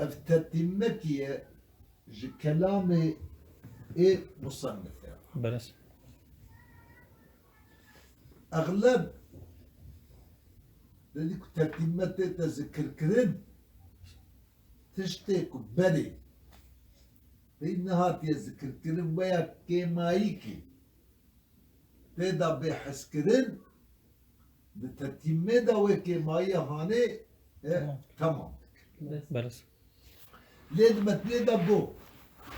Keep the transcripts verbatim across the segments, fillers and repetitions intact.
Ev tertîmekî ye ji kelamê ê musennifê. Belê. Exleb dedî ku tertîme tête zikirkirin, tiştê ku berê pey nehatiye zikirkirin, weya kêmayîkî tê de bê hezkirin, di tetîmê de wê kêmayiya hanê, e, Tamam. Tamam dikir. Belê. Lê di metnê de got,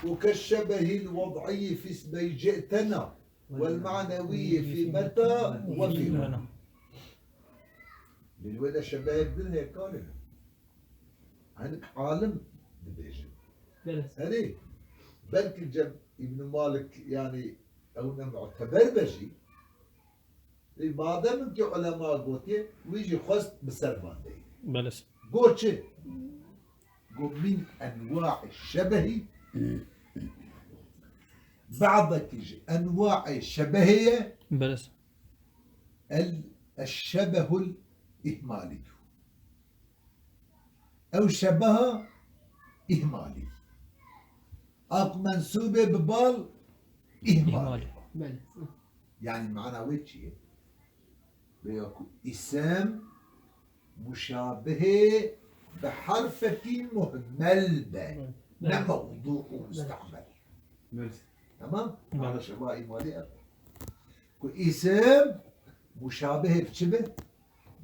وكالشبه الوضعي في اسمي جئتنا والمعنوي في متى وفي هنا. Lê li wê de şebehek din heye kalê. Hinek alim dibêjin. Belê. Erê, belkî cem Îbn Malik, yanî ew ne muteber be jî, Ê, madem ki ulema gotiye, wî jî xwest bi ser van deyî. Belê. Go çi? Go min enwaî şebehî. Badekî ji enwaî şebehê ye. Belê. El, eşşebehul ihmalî. Ew şebeha ihmalî. A ku mensûbê bi bal ihmalî. Belê. Yanî mana wê çi ye? Veya ku îsim muşabihê bi herfekî muhmel be. Belê. Ne mewdû û mustemel. Belê. Tamam? Belê. Mana şeba îhmalî ev. Ku îsim muşabihê bi çi be?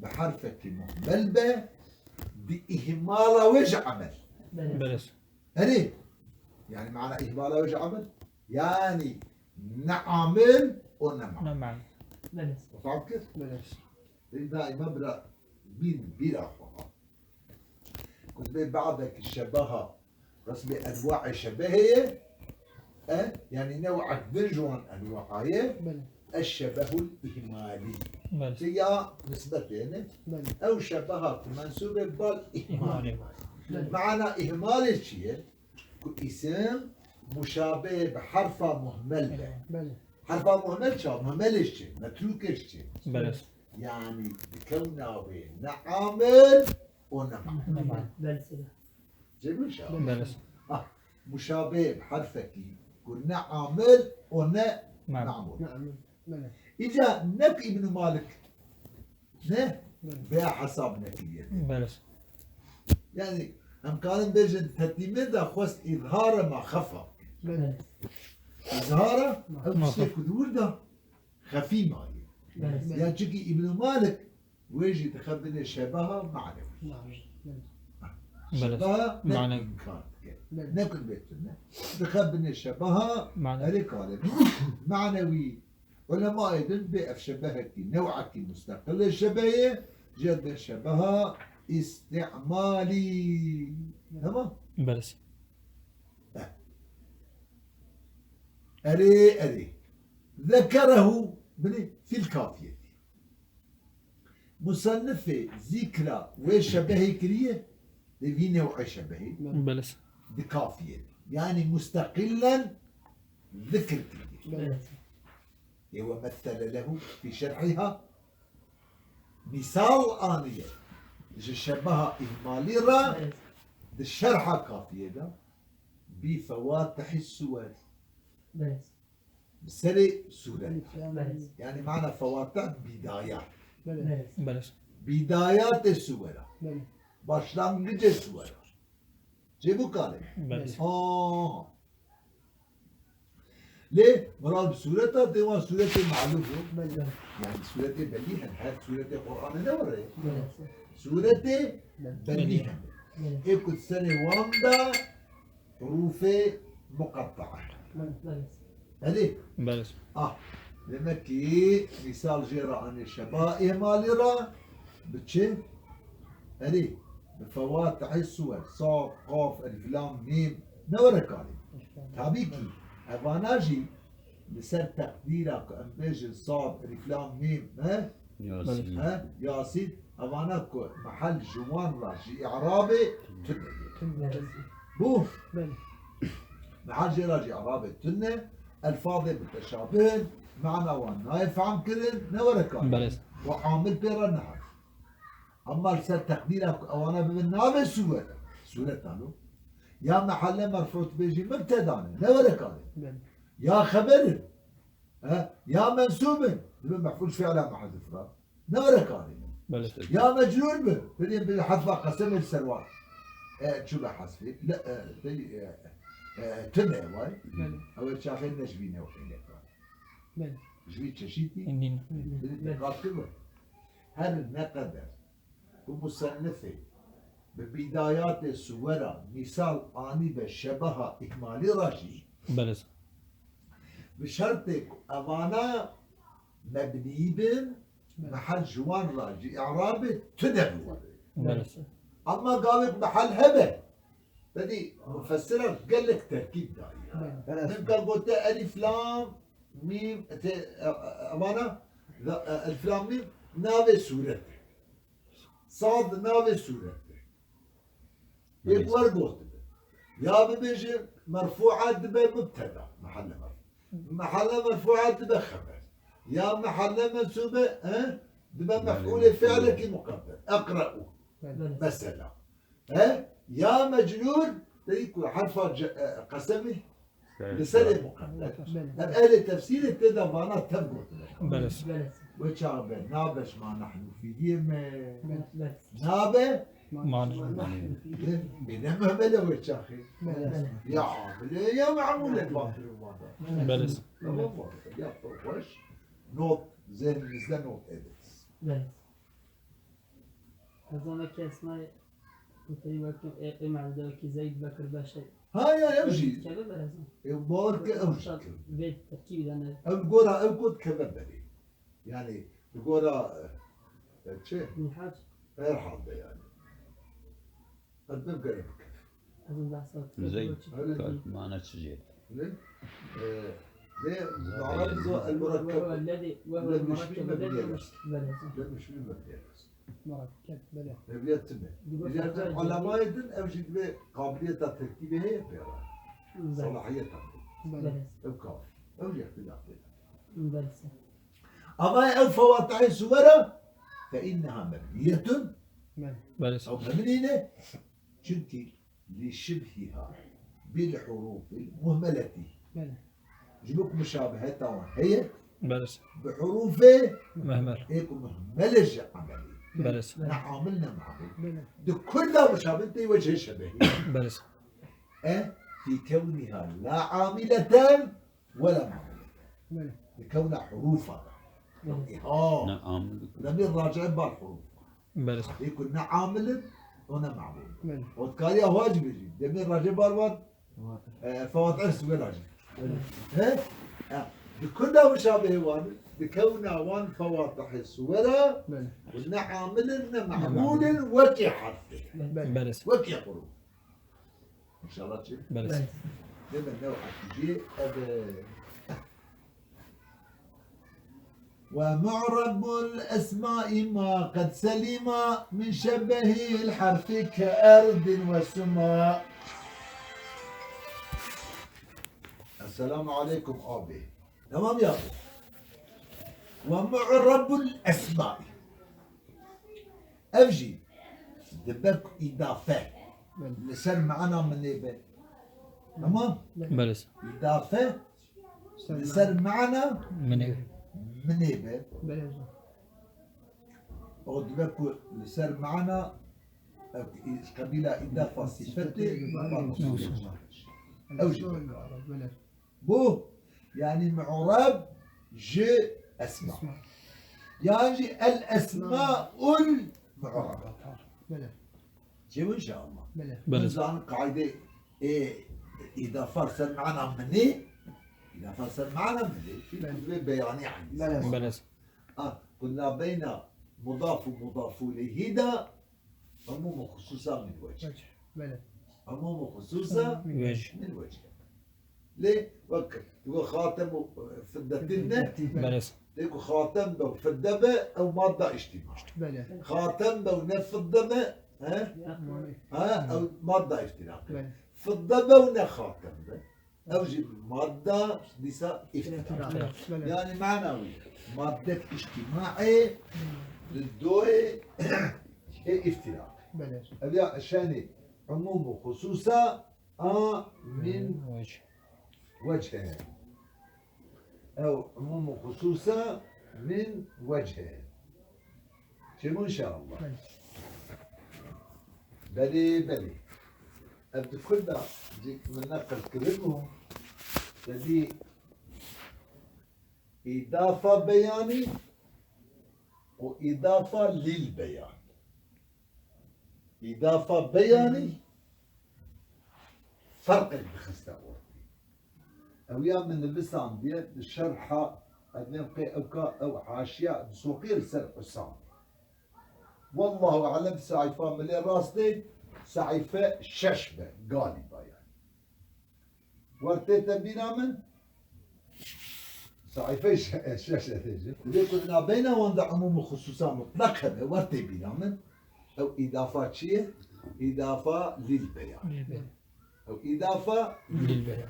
Bi herfekî muhmel be, bi îhmala wê ji emel. Belê. Belê. Erê, yanî mana îhmala wê ji emel? Yanî ne amil û ne mal. Ne mal. Belê. Fam kir? Belê. Daîma bira bîn bîra xwe. Ku divê badekî şebeha, resmê enwaê şebehê ye, e, yanî new'ek din ji wan enwa'a ye, Belê. Eşşebehul ihmalî. Belê. Ti ya nisbetê ne? Belê. Ew şebeha ku mensûbê bal ihmal. İhmal. Belê. Mana ihmalê çi ye? Ku îsim muşabeh bi herfa muhmel be. Belê. Herfa muhmel çi? Muhmelê çi? Metrûkê çi? Belê. Yanî dikewna wê ne amil û ne mal. Ne mal. Belê. Cêbir şa. Belê. Ah, muşabeh bi herfekî ku ne amil û ne Mal. Mamûl. Îca ne ku Îbn Malik ne veya hesab nekiriye. Belê. Yani em karin bêjin tetmîmê de xwest îzhara ma xefa. Belê. Îzhara ew Ma tiştê xefa. Ku di wir de xefî mayî. Belê. Ya çikî Îbn Malik wê jî dixe binê şebeha manewî. Manewî. Belê. Şebeha ne Manewî. Înkar dike. Belê. Ne ku bê tune. Dixe binê şebeha Manewî. Erê kare. Manewî. Ulemayê din bê ev şebehekî, new'ekî musteqilê şebehê, jê dibê şebeha îstîmalî. Tamam? Belê. Eh. Erê, erê. Zekerehu binê fil kafiyetî. Musennifê zîkra wê şebehê kiriye, lê vî new'ê şebehê Belê. Di kafiyê de. Yani musteqillen zikir kiriye. Belê. Ê we mesele lehu fî şerhiha misal aniye ji şebeha îhmalî re Belê. Di şerha kafiyê de bî fewatihî suwer. Belê. Bi serê sûret. Belê. Yani mana fewatih bîdayat. Belê. Belê. Bîdayatê suwera. Belê. Başlangıcê suwera. Cê bu kalê. Belê. Aha. Lê murad bi sûreta dê wan sûretê malûf bû. Belê. Yani sûretê belî hen, her sûretê Qur'anê ne were. Belê. Sûretê Belê. Belî hen. Belê. Ê ku serê wan da hurufê muqettae. Belê. Erê? Belê. Ah, demek ki misal jê re anê şeba îhmalî re bi çi? Erê, bi fewatihê suwer, sad, qaf, elif, lam, mîm, ne were karê. Tabî ki, evana jî li ser teqdîra ku em bêjin sad, elif, lam, mîm, he? Yasîn. He? Yasîn, evana ku mehel ji wan re ji î'rabê tune ye. Tune. Bû? Belê. Mehel jê re ji î'rabê tune, elfazê muteşabih in, mana wan nayê fehm kirin, ne were kar. Belê. Û amil pê re nehate. Ema li ser teqdîra ku ewana bibin navê sûret. Sûret alo. Ya mehelle merfû dibêjî mubteda ne, ne were karê. Belê. Ya xeber in. He? Ya mensûb in. Dibe mef'ûl fi'la mehdûf ra. Ne were karê. Belê. Ya mecrûr bi. Birê bi hezfa qesemê li ser wan. E, çû be hezfê. Le, e, te, e, e, tune way. Belê. Ew çaxê ne ji vî newxê ne karê. Belê. Ji vî çeşîtî. Nîn. Belê. Belê. Diqat kir be. Her ne qeder ku musennifê bi bîdayatê suwera mîsal anîbe şebeha îkmalî ra jî, Belê. Bi şertê ku evana mebnî bin, Belê. Mehel ji wan ra ji î'rabê tune biwere. Belê. Ama gavê ku mehel hebe, tedî mufessiran gelek terkîb dayî. Belê. Min ka gote elîf lam mîm, te, e, e, evana, e, elîf lam mîm navê sûret e. Sad navê sûret e. Yek wer gotibe. Ya bibêje merfûa dibe mubteda, mehelle merfû. Mehelle merfûa dibe xeber. Ya mehelle mensûbe, e, dibe mef'ûlê fi'lekî muqedder. Eqre'u. Belê. Mesela. He? Ya mecrûr, deyî ku herfa ce-, e, qesemî Li serê muqedder. Belê. Ev ehlê tefsîrê tê de vana tev gotine. Belê. Belê. Wê çax be, nabe ji ma nehnu fî diyê me. Belê. Nabe? Ma nehnu. Bê ne mehmele wê çaxê. Belê. Ya amile, ya me'mule batir vada. Belê. Tamam mı? Ya xweş. Not, zehninizde not ediniz. Belê. Ez zana ki esmayê kuteyî wek ê, ê merdewekî Zeyd Bekir Beşê. Ha ya, ew jî. Keve be ez zana. Ew bawer ke ew jî. Vê terkîbî de ne. Ew gora ew got keve berê. Yani, li gora, e, çi? Nîhac. Herhalde yani. Ez bibgere bikeve. Zeyd, mana çi jê? Ne? E, ne? Arab zo el murakkeb. Lem mebniye. Lem mebniye. Murakkeb, belê. Ev ya tune. Dibe Diğer ulemayê din ev jî dibe kabiliyeta terkîbê heye pê re. Belê. Salahiyeta pê. Belê. Ev kaf. Ev jî ihtilaf ê. Belê. Ama ev fewatihê suwera fe inneha mebniyetun. Belê. Belê. Ew mebnî ne. Çunkî li şibhiha bil hurufil muhmeletî. Belê. Ji bo ku muşabeheta wan heye, Belê. Bi hurufê Mehmel. Ê ku muhmele ji emelî. Belê. Ne amil ne me'mul. Belê. Di kul de muşabeh tê wecihê şebehî. Belê. E, fî kewniha la amileten wela me'muleten. Belê. Di kewna hurufa de. Belê. Îha. Ne amil. Demîr raci'e bar hurufa. Belê. Ê ku ne amil in, o ne me'mul. Belê. O dikariya xwe jî bêjî. Demîr raci'e bar wan, e, fewatihê suwera jî. Belê. He? E, di kunda muşabehê wan, di kewna wan fewatihê suwera, Belê. Û ne amil in, ne me'mul in, wekî herfê. Belê. Belê. Wekî huruf. İnşallah çi? Belê. Deme ne o akıcı, ev, e, ومعرب الأسماء ما قد سلم من شبه الحرف كأرض وسما. Esselamu aleyküm abi. Tamam ya. ومعرب الأسماء. Ev jî dibe ku îdafe Belê. Li ser mana minê be. Tamam? Belê. Belê. Îdafe li ser mana Minê. Minê be. Belê. O dibe ku li ser mana, ev, qebîla îdafa sifetê, Belê. Ew jî be. Belê. Bu, yani mu'rab ji esma. Esma. Yan jî el esmaul mu'rab. Belê. Çêbû inşallah. Belê. Belê. Min zan qaîde ê îdafa ser mana minê, îdafa ser mana minê, çünkü Belê. Vê beyanî aynı. Belê. Belê. Ah, kunna beyna mudaf û mudaf ileyhi de Umûm û xusûsa min wecih. Wecih, belê. Umûm û xusûsa Wecih. Min wecih. Lê wek digo xatem û fiddetin ne? Fiddetin. Belê. Lê ku xatem be û fidde be, ew madda îctîma. Belê. Xatem be û ne fidde be, he? Tamam. Ha, ew madda îftiraq. Belê. Fidde be û ne xatem be. Ew jî madda dîsa îftiraq. Îftiraq, belê. Yani mana wî, maddet îctîmaê li doyê ê îftiraq. Belê. Ev ya şenê umûm û xusûsa a min Wec. Wec'e. Ew umûm û xusûsa min wec'e. Çêbû inşallah. Belê. Belê, belê. Ev di kul de cî min neqil kiribû. Te dî îdafa beyanî û îdafa lîl beyan. Îdafa beyanî ferqek dixiste ortê. Ew ya min nivisandiye di şerha, ez nêm qê ewka ew haşiya di soqê li ser Husam. Wallahu alem, sayfa milê rastê, sayfe şeş be, galîba yani. Wer tête bîra min? Sayfe şe-, şeş e têje. Divê ku di navbeyna wan de umûm û xusûsa mutlaq hebe, wer tê bîra min? Ew îdafa çi ye? Îdafa lîl beyan. Lîl beyan. Ew îdafa lîl beyan.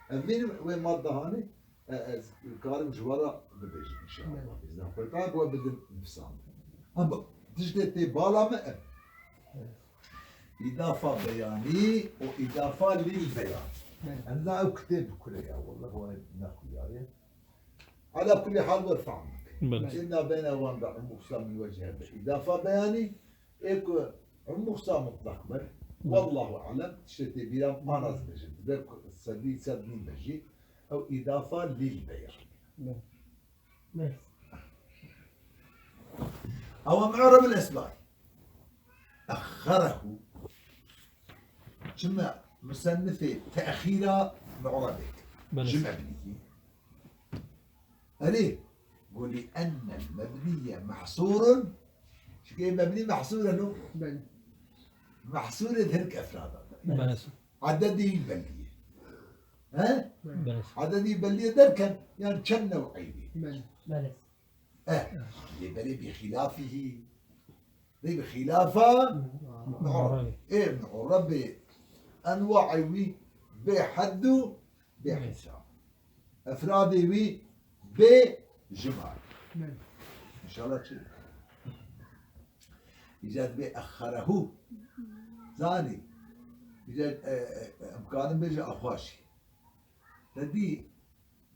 Ev vîn wê madde hanê, e, ez karim ji we re bibêjim inşallah. Evet. Bizden xwe ta ku bidim nifsandin. Ama tiştê tê bala me ev. Evet. Îdafa beyanî û îdafa lîl beyan. Evet. Em da ew kitêb bi kure ya, wallah wan nexuyaye. Ala kulli hal wer fehm bike. Evet. Çi navbeyna wan de umûm û xusûsa min wec'e be. Îdafa beyanî, ê ku umûm û xusûsa mutlaq be. Evet. Wallahu alem, tiştê tê bîra min, ana ez bêjim. Dibe ku sedî sed nîm be jî. Ew îdafa lîl beyan. Evet. Evet. Ewa mu'reb el esbay. Exxerehu. Çima musennifê te'xîra mu'rebê kir? Belê. Ji mebniyê. Erê, got, "Li ennel mebniye mehsûrun." Çike mebnî mehsûr e lo. Belê. Mehsûrê di herk efrada de. Belê. Ededî belliye. He? Belê. Ededî belliye derken, yani çend new'î bî. Belê. Belê. Eh, lê belê bi xilafihî. Lê bi xilafa mu'reb. Ê mu'rebê enwaê wî bê hed û bê hesab. Efradê wî bê jimal. Belê. İnşallah çi? Îca dibê exxerehu. Zanî. Îca, e, e, em karin bêje axwaşî. Te dî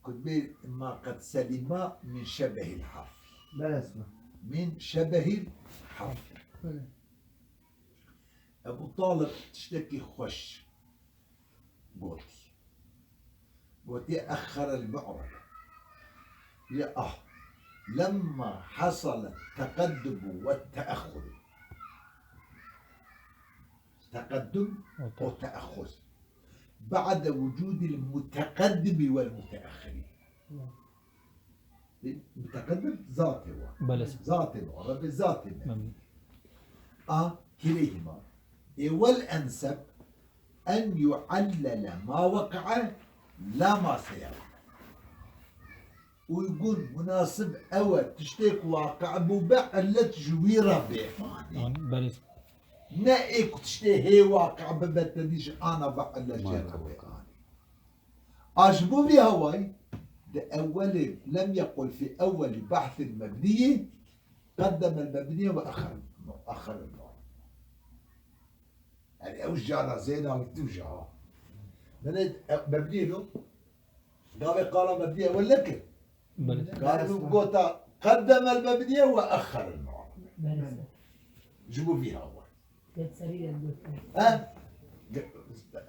ku dibê ma qed selima min şebehil harfi. Belê. Min şebehil harfi. Belê. Ebu Talib tiştekî xweş gotî. Gotî, "Exxerel mu'rebe." Ya ah, lemma hasale teqeddumu ve te'exxuru. Teqeddum û te'exxur. Ba'de vucudil muteqeddimi vel mute'exxiri. Muteqeddim zatê wa. Belê. Zatê wa, Rebê zatê me. Belê. A, kileyhima. Ê wel enseb en yu'allele ma waqa'a la ma seyara. Uygun, munasib ew e, tiştê ku waqi' bûbe, illet ji wî re bê anî. An-, belê. Ne ê ku tiştê hê waqi' bibe, te dî ji ana ve illet jê re bê anî. A ji bo vî hawayî, di ewwelê, lem yequl fî ewwelî behthil mebniyî, qeddemel mebniye ve exxerel, exxerel mu'rebe. Yani ew jana zêna wî tu ja. Belê, e, mebniyê lo. Gavê qala mebniyê ewil nekir. Belê. Gavê gota qeddemel mebniye ve exxerel mu'rebe. Belê. Ji bo vî hawayî. He? Ge-,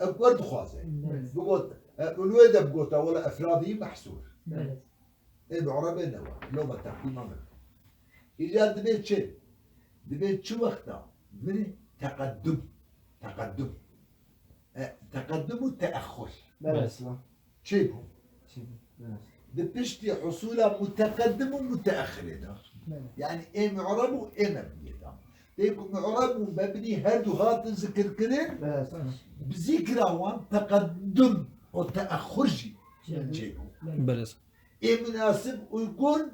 ev wer dixwaze. Belê. Bigot, e, û wê de bigota, wela efradî mehsûr. Belê. Ê mu'rebê ne wa. Loma teqdîma min. Îcar dibê çi? Dibê çi wexta? Binê teqeddum. Teqeddum. E, teqeddum û te'exxur. Belê. Belê. Çêbû. Çêbû. Belê. Di piştî husûla muteqeddim û mute'exirê de. Belê. Yani ê mu'reb û ê mebniyê de. Dê ku mu'reb û mebnî her du hatin zikirkirin, belê, bi zikra wan teqeddum û te'exxur jî çêbû. Belê. Belê. Ê munasib, uygun,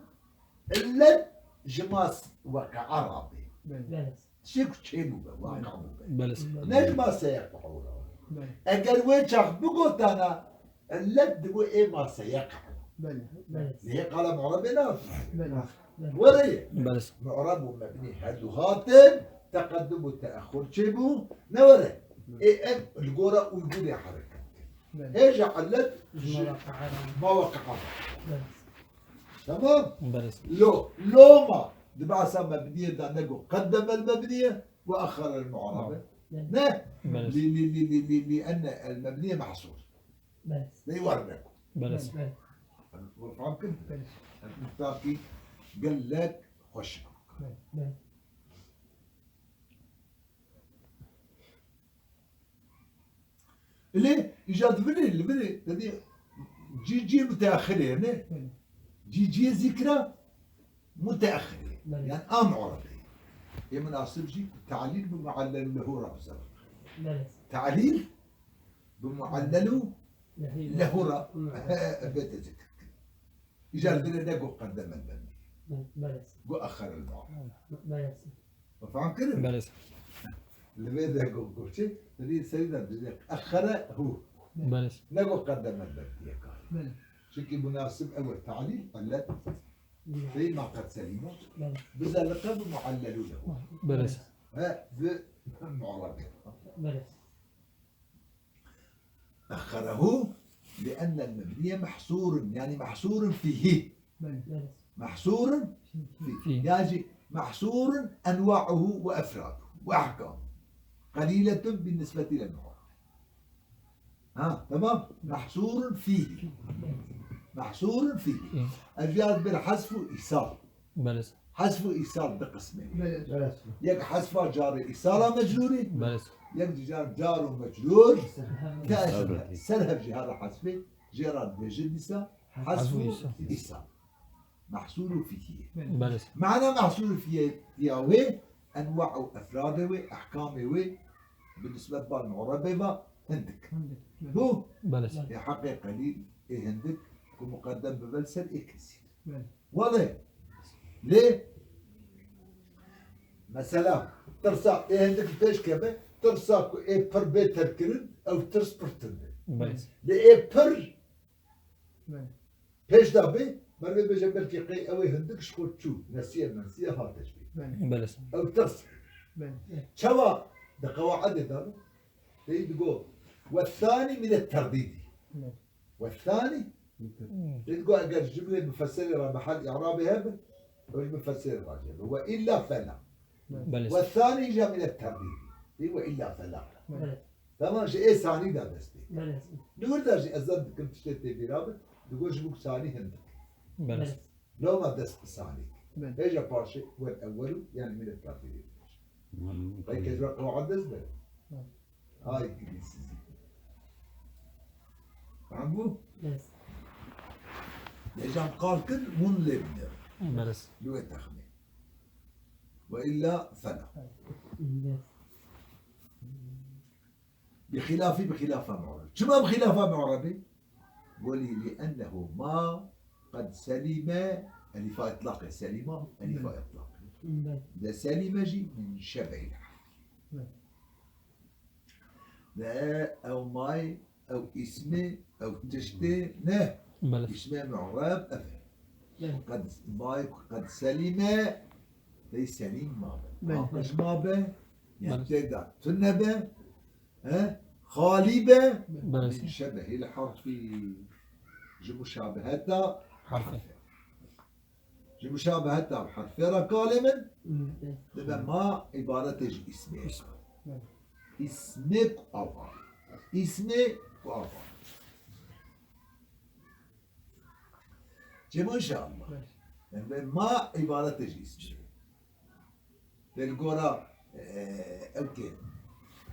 illet ji ma s-, weqea rabê. Belê. Belê. Tiştê ku çêbûbe, waqe bûbe. Belê. Ne ji ma seyeqe'u rabê. Belê. Eger wê çax bigotana, illet dibû ê ma seyeqe'u. Belê. Belê. Lê qala mu'rebê ne. Belê. Were ye. Belê. Mu'reb û mebnî her du hatin, teqeddum û te'exxur çêbû, ne were. Ê ev li gora uygulê hereket. Belê. Hêja illet ji Mewaqaa. Mewaqaa. Belê. Tamam? Belê. Lo, loma. Di behsa mebniyê de ne got. Qeddeme el mebniye ve axxere el mu'rabe. Belê. Ne? Belê. Li, li, li, li, li, li enne el mebniye mahsur. Belê. Lê war ne got. Belê. Belê. Feham kir? Belê. Em takî gelek xweş. Belê. Belê. Lê îca di virê, li virê, te dî cî cî muteaxirê ne? Belê. Cî cî zikra muteaxirê. Belê. Yani a mu'rabê. Ê munasib jî ku ta'lîl bi mu'allel lehu re bizewq. Belê. Ta'lîl bi mu'allelu Lehu. Lehu re. Hı. Bête zikir kir. Îcar dire ne got qeddemen ben. Belê. Got axxerel mu'rab. Belê. Feham kirin? Belê. Li vê de got, got çi? Li vê serî de dide axxere hu. Belê. Ne got qeddemen ben diye kar. Belê. Çünkü munasib ew e ta'lîl, illet. Belê. Değil ma qed selîma. Belê. Bize liqe bi muallelu lehu. Belê. He, bi mu'rab. Belê. أخره لأن المبني محصور، يعني محصور فيه. Belê. محصور فيه. فيه. Yani محصور أنواعه وأفراده وأحكامه. قليلة بالنسبة للمعرب. Ha, tamam. محصور فيه. محصور فيه. Hı. Ev ya bir hasf û îsal. Belê. Hasf û îsal du qismê. Belê. Yek hasfa carê îsala mecrûrî, Belê. Yek jî car, car û mecrûr. Ser hev. Te ser hev jî hera hasfê, jê re dibêjin dîsa hasf û îsal. Mahsûr û fîhî. Belê. Mana mahsûr û fîhî ya wê, enwa û efradê wê, ehkamê wê, bi nisbet bal mu'rebê ve hindik. Hindik. Belê. Bu? Belê. Ê heqê qelîl, ê hindik, ku muqeddem bibe li ser ê kesîr. Belê. Wele, lê, mesela, tirsa ê hindik pêş keve, tirsa ku ê pir bê terkirin, ew tirs pir tund e. Belê. Lê ê pir Belê. Pêş de bê, merivê bêje belkî qey ew ê hindik ji xwe çû, nesiye mensiye hate ji bîr. Belê. Belê. Ew tirs. Belê. Çawa di qewaidê de ne? Tey digo, "Ve thani mine terdîdî." Belê. "Ve thani." Hmm. Tey digo, eger cumlê mufesselê re mehel i'rabê hebe, ew ji mufesselê re jê be. "Ve illa fela." Belê. "Ve thani" îca mine terdîdî. Tey "Ve illa fela." Belê. Tamam, ji ê sanî de dest pê. Belê. Li wir de jî ez zan dikim tiştê tê bîra bin, digo ji bo sanî hindik. Belê. Belê. Loma dest bi sanî. Belê. Hêja paşê wer ewwelu, yani millet kafirî. Hmm. Peki, ez ve qewaid dest be. Hı. Ay, gidin sizi. Tamam bu? Belê. Hêja qal kir, hûn lê bine. Belê. Li wê texmîn. Ve illa fela. Belê. Bi xilafî, bi xilafa mu'reb. Çima bi xilafa mu'rebî? Welî li ennehu ma qed selîme, elîfa îtlaqê selîma, elîfa Hı. îtlaqê. Hı. De selîme jî min şebehîl harf. Hı. De ew may, ew îsmê, ew tiştê ne. Belê. Îsmê mu'reb ev e. Belê. Qed may, qed selîme, dey selîm mabe. Belê. Naqij mabe, yani Belê. tê de tune be. He? Xalî be. Belê. Min şebehîl harfî. Ji muşabeheta Harfê. harfê. Ji muşabeheta harfê re kalê min. Hı. Dibe ma îbaretê ji îsmê. Îsm. Hı. Îsmê ku ava. Îsmê ku ava. Çêbû inşallah. Hı. Yani be ma îbaretê ji îsmê. Lê li gora, e, ew kê,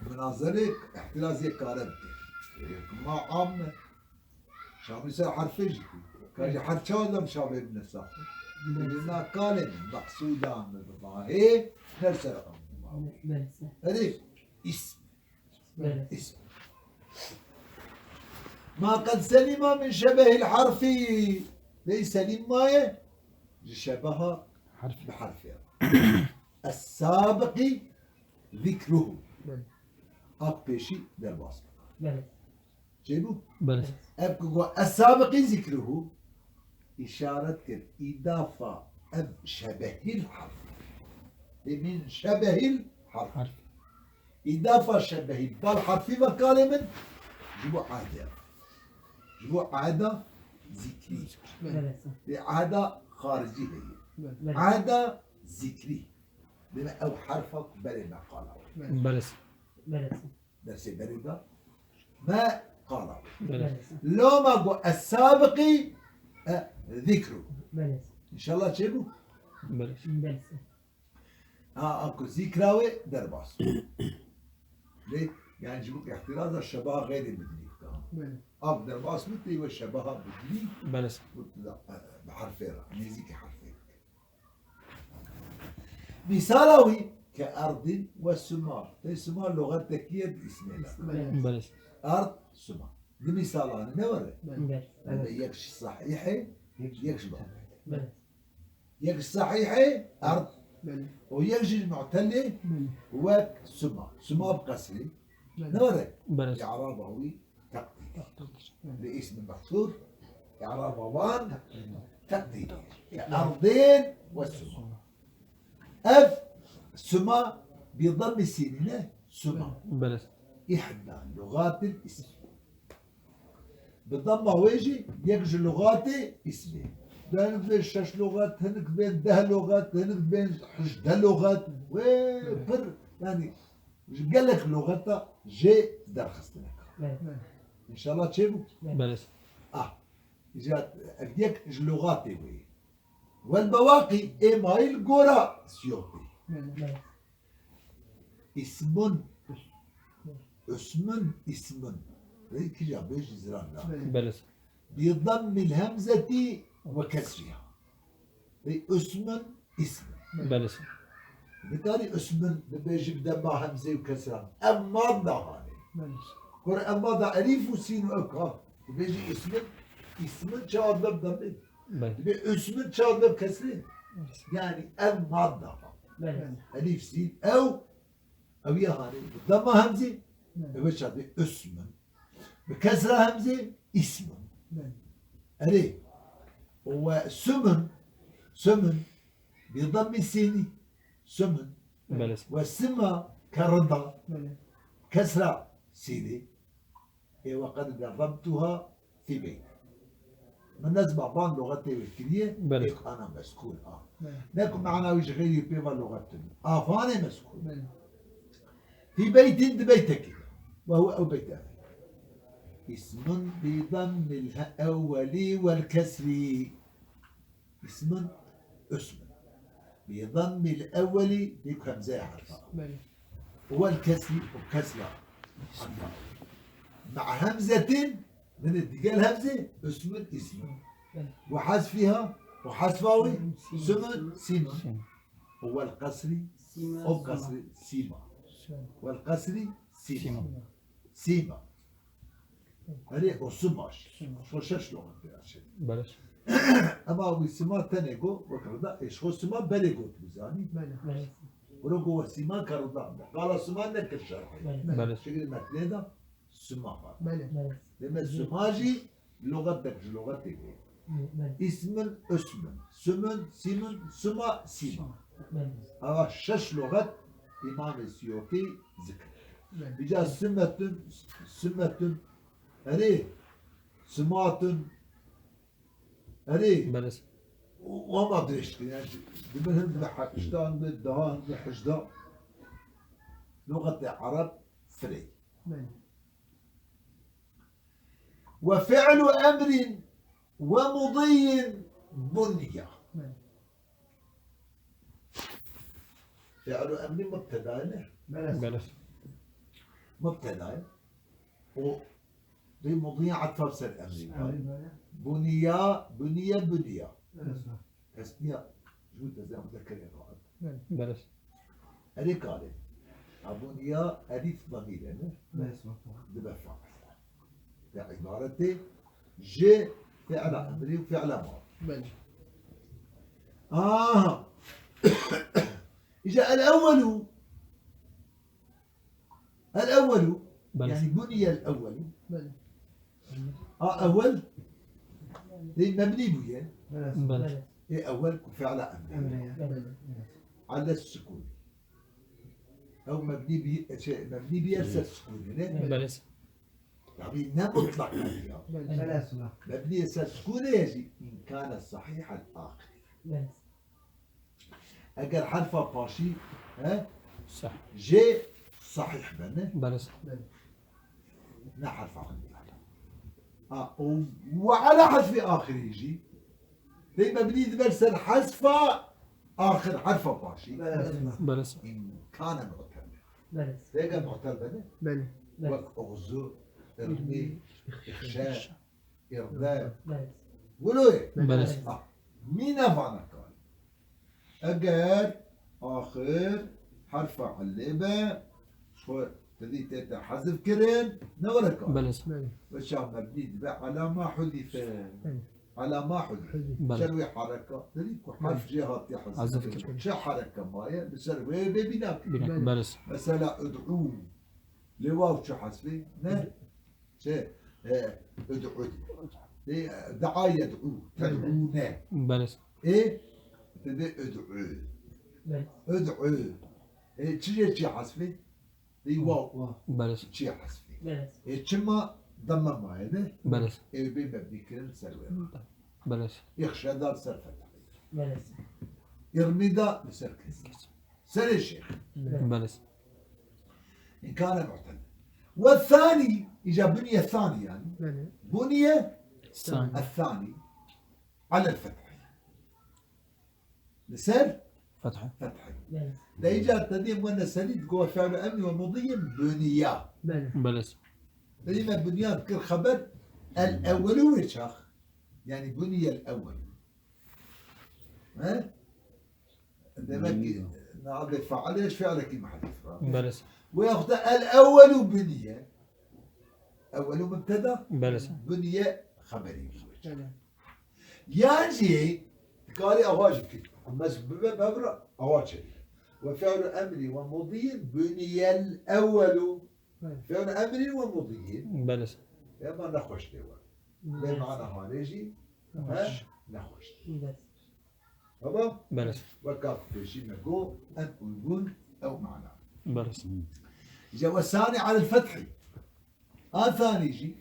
munazerê, îhtiraz yek kare bike. E, ma am e. Şamî ser harfê jî. Ka ji harf çawa dem şamê bine sax. Belê. Lê na kalê min, meqsûda min bi mahê, her ser am. Belê. Herê, îsm. Belê. Îsm. Ma qed selîma min şebehil harfî. Lê selîm maye ji şebeha Harf. bi harfê. Es-sabiqî zikruhu. Belê. Ak pêşî derbas bike. Belê. Çêbû? Belê. Ev ku got es-sabiqî zikruhu, îşaret kir, îdafa ev şebehil harf. Ê min şebehil harf. Harf. Îdafa şebehî bal harfî ve kalê min ji bo ede. Ji bo eda zikrî. Belê. Lê eda xaricî heye. Belê. Eda zikrî. Deme ew herfa ku berê me qala. Belê. Belê. Dersê berê de me qala. Belê. Loma go es-sabiqî, e, zikru. Belê. İnşallah çê bû? Belê. Belê. Ha, a ku zîkra wê derbas. Lê, yani ji bo îhtiraza şebaha xeyrê bidilî bike. Belê. Av derbas bû, tê we şebaha bidilî. Belê. Bi, bi herfê re, nêzîkî herfê bike. Mîsala wî ke erdin we sima. Tê sima loxetekî ye bi îsmê de. Belê. Belê. Erd, sima. Di mîsalanê ne were? Belê. Belê. Yek ji sehîhê, yek ji batîlê. Belê. Yek sehîhê erd. Belê. Û yek jî mu'telê Belê. Wek sima. Sima bi qesrî. Belê. Ne were? Belê. I'raba wî teqdîr. Teqdîr. Belê. Li îsmi mehsûr. I'raba wan teqdîr. Belê. Erdên we sima. Ev sima bi dammî sînî ne? Sima. Belê. Îhda lugatil îsm. Bi damma wê jî yek ji luxatê îsmê. Hinek bên şeş luxat, hinek bên deh luxat, hinek bên hejdeh luxat. Wê pir, yani, ji gelek luxata jê derxistinek. Evet. İnşallah çê bû? Belê. Ah, îca ev yek ji luxatê wê. Wel bewaqî ê mayî li gora Siyotî. Evet. Îsmun. Usmun îsmun. Rê kîja bêjî ziran da. Belê. Bi dammil hemzetî we kesriha. Rê usmun îsmun. Belê. Nikarî usmun bibêjî bi demma hemzê û kesra. Ev mad da hanê. Belê. Kur ev mad da elîf û sîn û ew ka. Dibêjî îsmun, îsmun çawa dibe bi dammê? Belê. Dibê usmun çawa dibe bi kesrê? Belê. Yani ev mad da hanê. Belê. Elîf, sîn, ew Ew ya hanê bi damma hemzê, Hı. Ew çawa dê usmun. Bi kesra hemzê, îsmun. Belê. Erê. Û we sumun, sumun, bi dammî sînî, sumun. Belê. We sima kerida, Belê. Kesra sînî. Ê we qed darabtuha fî beyt. Min nezma van luxetê wê kiriye, Belê. Ê ana mezkûr a. Belê. Ne ku mana wî ji xeyrî pê ve luxet tune. A vanê mezkûr. Belê. Fî beytin di beytekî de. Ve huwe ew beyt ev. Îsmun bi dammil he-, ewwelî wel kesrî. Îsmun, usmun. Bi dammil ewwelî, dî ku hemzeya herfa. Belê. Wel kesrî û kesra. Ma'a hemzetin, min digel hemzê, usmun, îsmun. Belê. Ve hasfiha, û hasfa wî, sumun, sîmun. Sîmun. Û wel qesrî, Sîma. Û qesrî, sîma. Sîma. Wel qesrî, sîma. Sîma. Sîma. Erê, o simaş. Simaş. Xwe şeş loxan pê açê. Belê. Ema wî sima tenê go, wek rida, ê, ji xwe sima berê got bizanî. Belê. Belê. Wiro go we sima kerida. Qala sima nekir şerhê. Belê. Belê. Şeklê metnê de sima var. Belê. Belê. Deme sima jî luxetek ji luxetê wê. Belê. Îsmin, usmin, sumun, sîmun, suma, sîma. Belê. Ava şeş luxet Îmamê Siyotî zikir. Belê. Îca simetun, simetun, Erê, simatun. Erê. Belê. Û, û hema dirêj dikin. Yani, dibin hin bi heştan, bi dehan, bi hejdan. Luxetê Ereb firê. Belê. Ve fi'lu emrin ve mudiyyin bunya. Belê. Fi'lu emrî mubteda ne? Belê. Belê. Mubteda ye. O dê mudî etfa ser emrî. Emrî belê. Buniya, buniye, buniya. Belê. Tesniya. Ju tezem muzekker ya rahat. Belê. Belê. Erê kare. A buniya elîf damîr e ne? Belê. Dibe fail. Ya îbaretê ji fi'la emrî û fi'la mad. Belê. Aha. Îja el-ewwelu. El-ewwelu. Belê. Yani buniyel-ewwelu. Belê. A ewwel. Dê mebnî bûye. Belê. Belê. Ê ewwel ku fi'la emrî. Emrî. Belê. Ales sukûn. Ew mebnî bî, şey, mebnî bîye ser sukûnê, ne? Belê. Tabî ne mutlak e ya. Belê. Belê, sula. Mebnî ser sukûnê ye jî, in kane sahîh el axir. Belê. Eger herfa paşî, he? Sah. Jê sahîh be, ne? Belê. Belê. Ne herfa xwe. Ha, û ve ala hezfî axirî jî. Dê mebnî dibe ser hezfa axir, herfa paşî. Belê. Belê. Îmkane mu'tel be. Belê. Dêge mu'tel be ne? Belê. Wek oxzu, irmî, ixşe, irde. Belê. Wilo ye? Belê. Ah, mî ne vana kar. Eger axir herfa illê be, xwe tedî tête hezf kirin, ne were kar. Belê. Belê. Weşa mebnî dibe ala ma hudife. Belê. Ala ma hudife. Belê. Ser wê hereka, tedî ku herf jê hatiye hezf kirin. Çi hereka maye, li ser wê bê bîna kirin. Bîna, belê. Mesela ud'û. Lê waw çi hezfê? Ne? Çi? E, ud'û. E, dea yed'û. Ted'ûne. Belê. Ê, dibê ud'û. Belê. Ud'û. Ê, çi jê çi hesfê? Dê waw. Belê. Çi hesfê? Belê. Ê, çima demme maye ne? Belê. Ê, bê mebnî kirin ser wê. Belê. Îxşe da ser fetahê. Belê. Îrmî da li ser kes. Serê şêx. Belê. Înkare mu'tedil. Ve thani, îca buniye thani yani. Belê. Buniye Thani. Thani. Alel fethi. Li ser Fetha. Fethi. Belê. De îca tedî wene serî digo fi'lu emrî ve mudiyyin buniya. Belê. Belê. Tedî me buniya dikir xeber el ewwelu wê çax. Yani buniyel ewwelu. He? Demek ki navê failê ji fiilekî mehdûf ra. Belê. Wê yaxuta el ewwelu buniye. Ewwelu mubteda. Belê. Buniye xeberî. Belê. Yan jî dikarî awa jî bikî. Mes bibe bevra awa çêbî. Ve fi'lu emrî ve mudiyyin buniyel ewwelu. Belê. Fi'lu emrî ve mudiyyin. Belê. Ema nexweş lê we. Belê. Vê mana halê jî, he, nexweş. Belê. Tamam? Belê. Weka pêşî me got, en uygun ew mana. Belê. Îca ve sani alel fethî. A thani jî,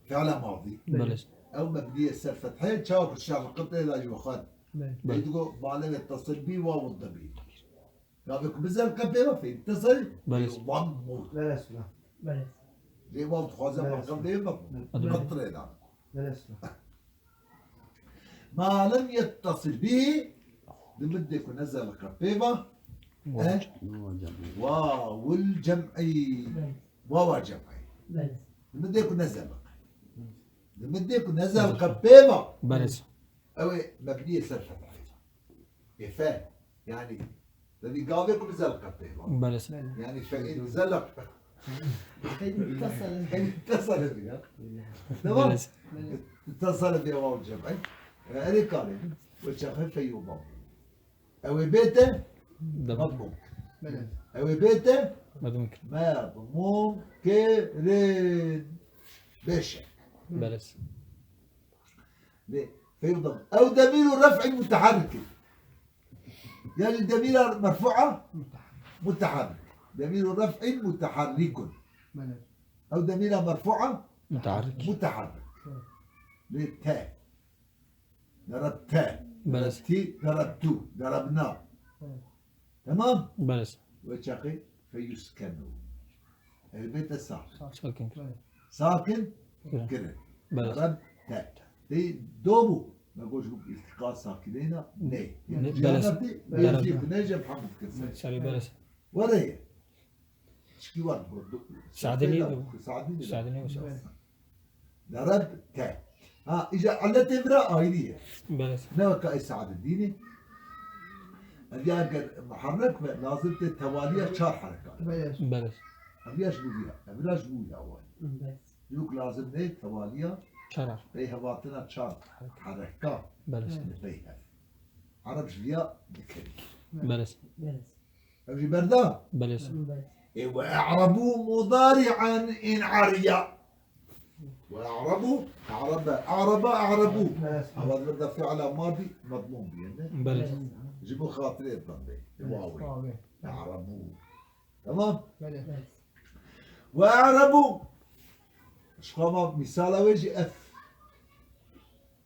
fi'la madî. Belê. Ew mebnî ye ser fethê, çawa ku şerqitê la jî wexan. Belê. Belê. Digo, ma lem yettasil bî wawun demîr. Gavê ku bizel qepê ve fê, yettasil, belê, wammu. Belê, sula. Belê. Lê waw dixwaze, belê, ma qep dê, belê, qetrê da. Belê, sula. Ma lem yettasil bî, di middê ku nezel qepê ve, waw, eh? Waw cem'î. Wawul cem'î. Belê. Wawa cem'î. Belê. Di middê ku nezel qe. Di middê ku nezel qepê ve. Belê. Ew ê mebnî ye ser fethê. Ê fe, yani, yani gavê ku bizel qepê ve. Belê. Yani fe in zelaq. Fe in ittasale. Fe in ittasale ya. Tamam. Belê. İttasale bi waw cem'î. E, erê karê. Ve çaxê fe yobam. Ew ê bête, dem, madmûm. Belê. Ew ê bête, madmûm kirin. Madmûm kirin. Beşe. Belê. Lê, feyudamu. Ew demîru ref'in muteharrikin. Yani demîra merfu'a muteharrik. Demîru ref'in muteharrikun. Belê. Ew demîra merfu'a muteharrik. Muteharrik. Hı. Lê te. Darabte. Belê. Darabti, darabtu, darabna. Hı. Tamam? Belê. Ve çaxê feyuskenu. Elbette sakin. Sakin. Sakin kirin. Belê. Darabte. Tey dobu. Me goş bu iltika sakineyna. Ne? Ne, belê. Cihanati, belê. Yazık, ne cem hamd kirsin. Şerî belê. Were ye. Çikî war bu. Saadinî de. Saadinî de. Saadinî de. Darabte. Ha, îca illetê vira ayrî ye. Belê. Ne weka ê Saadinî. Ev ya eger muharrek be, lazim tê tewaliya çar hereka. Belê. Belê. Ev ya ji bo vira. Ev ya ji bo vira wa. Belê. Yek lazim ne tewaliya çar. Peyhevatina çar hereka. Belê. Li pey hev. Ereb ji viya dikevî. Belê. Belê. Ev jî berda? Belê. Ê, ve e'rabu mudari'an in ariya. Ve e'rabu, e'rabe, e'raba, e'rabu. Belê. Ava berda fi'la madî, madmûm bîye, ne? Belê. Ji bo xatirê bende. Wawê. Wawê. E'rabu. Tamam? Belê. Belê. Ve e'rebû. Ji xwe ma mîsala wê jî ev.